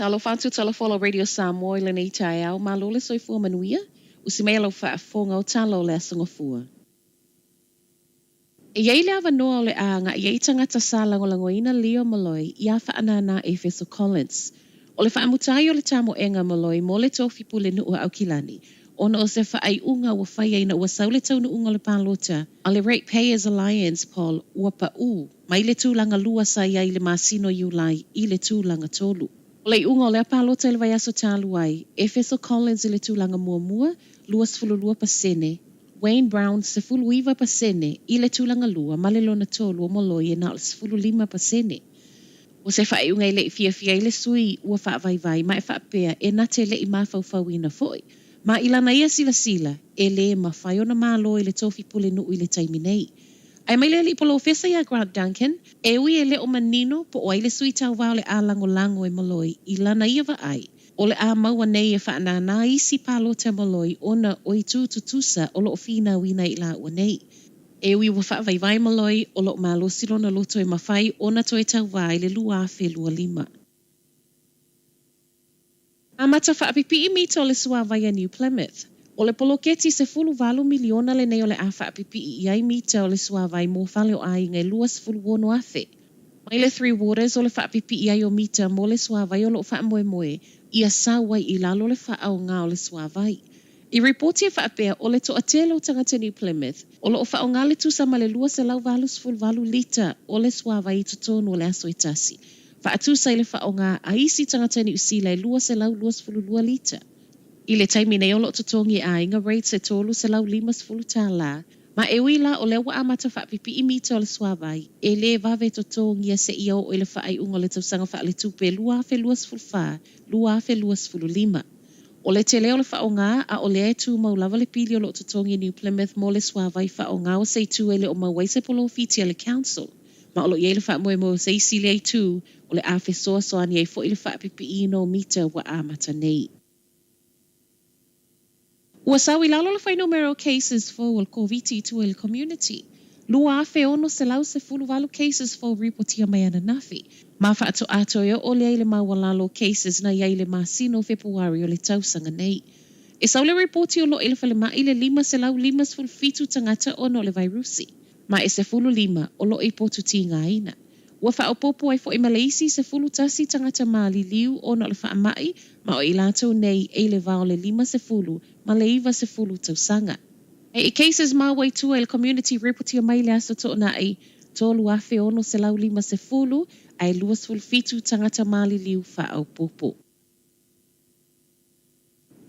Talofa atu Talofa Radio Samoa i lenei taeao, malo le soifua manuia, usi mai lau faafofoga o tala o le Aso Gafua. E i ai le avanoa o le a agai ai tagata sa lagolagoina Leo Molloy iā Faanana Efeso Collins. O le faamuta ai o le tamoega Molloy mo le tofi pulenuu a Aukilani ona o se faaiuga ua faia ina ua sau le taunuuga o le palota a le Ratepayers Alliance Poll ua paʻū mai le tulaga lua sa i ai i le masina o Iulai i le tulaga tolu. O le iuga o lea palota i le vaiaso talu ai, Efeso Collins i le tulaga muamua, 22%, Wayne Brown, 19% i le tulaga lua ma le lona tolu o Molloy e na o le 15%. O se faaiuga e le i fiafia ai le sui ua faavaivai ma e faapea e na te le i mafaufauina foi. Ma i lana ia silasila, e lē mafai ona malo i le tofi pulenuu i le taimi nei. Ae mai le alii polofesa iā Grant Duncan, e ui e le o manino po o ai le sui tauva o le a lagolago e Molloy i lana ia vaai. O le a maua nei e faanānā isi palota Molloy ona o itu tutusa o lo o finauina i lāua nei. E ui ua faavaivai Molloy, o lo o malosi lona loto e mafai ona toe tauvā i le 2025. Amata faapipii mita o le suāwai a New Plymouth. O le poloketi 18 miliona lenei o le a faapipii i ai mita o le suāwai mo fale o aiga e 26 afe. Mai le Three Waters o le faapipii ai o mita mo le suāwai o lo o faamoemoe ia sau ai i lalo le faaaoga o le suāwai. I ripoti e faapea o le toatele o tagata New Plymouth o lo o faaaoga le tusa ma le 288 lita o le suāwai i totonu o le aso e tasi. Faatusa i le faaaoga a isi tagata Niu Sila e 222 lita. I le taimi nei o lo o totogi e aiga rates e $350 ma e ui la o lea ua amata faapipii mita o le suāwai, e lē vave totogia seia oo i le faaiuga o le tausaga faaletupe 2024, 2025. O le tele o le faaaoga a o lea e tumau lava le pili o lo o totogi e New Plymouth mo le suāwai faaaoga o se itu e le o maua ai se polofiti a le council. Ma o lo o i ai le faamoemoe o se isi lea itu o le a fesoasoani ai foi i le faapipiiina o mita ua amata nei. Ua sau i lalo le fuainumera o cases fou o le Koviti i tua i le community. 2618 cases fou ripotia mai ananafi, ma faatoa toe oo lea i le maualalo o cases na i ai i le masina o Fepuari o le tausaga nei. E sau le ripoti o lo o i le falemai le 557 tagata ona o le vairusi, ma e 15 o lo o i potu tigaina. Ua faaopoopo ai foi ma le isi 11 tagata maliliu ona o le faamai ma o i latou nei e i le va o le 50 ma le 90 tausaga. E i cases maua i tua i le community ripotia mai le Aso Toonai 3650 ae 27 tagata maliliu faaopoopo.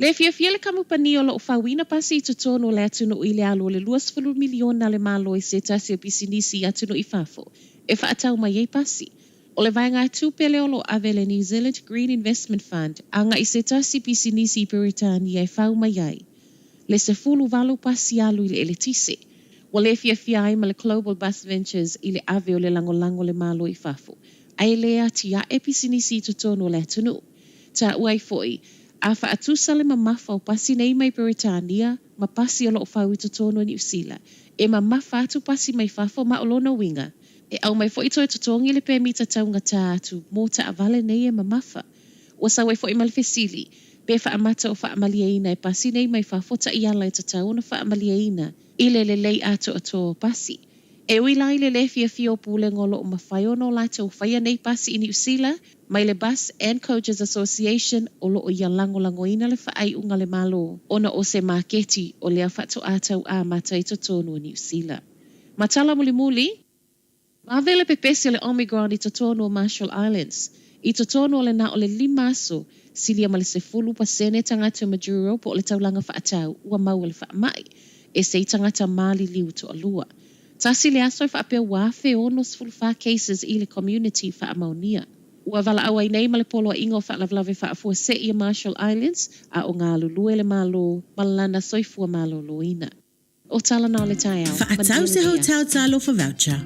Lē fiafia le kamupani o lo o fauina pasi i totonu o le atunuu i le alu o le 20 miliona a le Malo i se tasi o pisinisi i atunuu i fafo e faatau mai ai pasi. O le vaegatupe lea o lo o ave e le New Zealand Green Investment Fund agai i se tasi pisinisi i Peretania e fau mai ai le 18 pasi alu i le eletise. Ua lē fiafia ai ma le Global Bus Ventures i le ave o le lagolago a le Malo i fafo ae lē atiae pisinisi i totonu o le atunuu. Taua ai foi, a faatusa le mamafa o pasi nei mai Peretania ma pasi o lo o fau i totonu o Niu Sila, e mamafa atu pasi mai fafo ma o lona uiga, e aumai foi toe totogi le pemita taugatā atu mō taavale nei e mamafa. Ua sau ai foi ma le fesili, pe faamata o faamalieina e pasi nei mai fafo taiala e tatau ona faamalieina i le lelei atoatoa o pasi. E ui la i le lē fiafia o Pulega o lo o mafai ona o latou faia nei pasi i Niu Sila, mai le Bus and Coaches Association o lo o ia lagolagoina le faaiuga a le Malo ona o se maketi o lea faatoa tau amata i totonu o Niu Sila. Ma tala mulimuli, Vave le pepesi o le Omicron i totonu o Marshall Islands. I totonu o le na o le lima aso, silia ma le 10% tagata o Majuro po o le taulaga faatau ua maua le faamai, ese i tagata maliliu toalua. Tasi le aso e faapea ua 1064 cases i le community faamaonia. Ua valaau ai nei ma le Poloaiga o Faalavelave Faafuasei a Marshall Islands a o galulue le Malo ma lana soifua maloloina. O tala na o le taeao, Faatau manuia se lenei hotel aso. Talofa Voucher.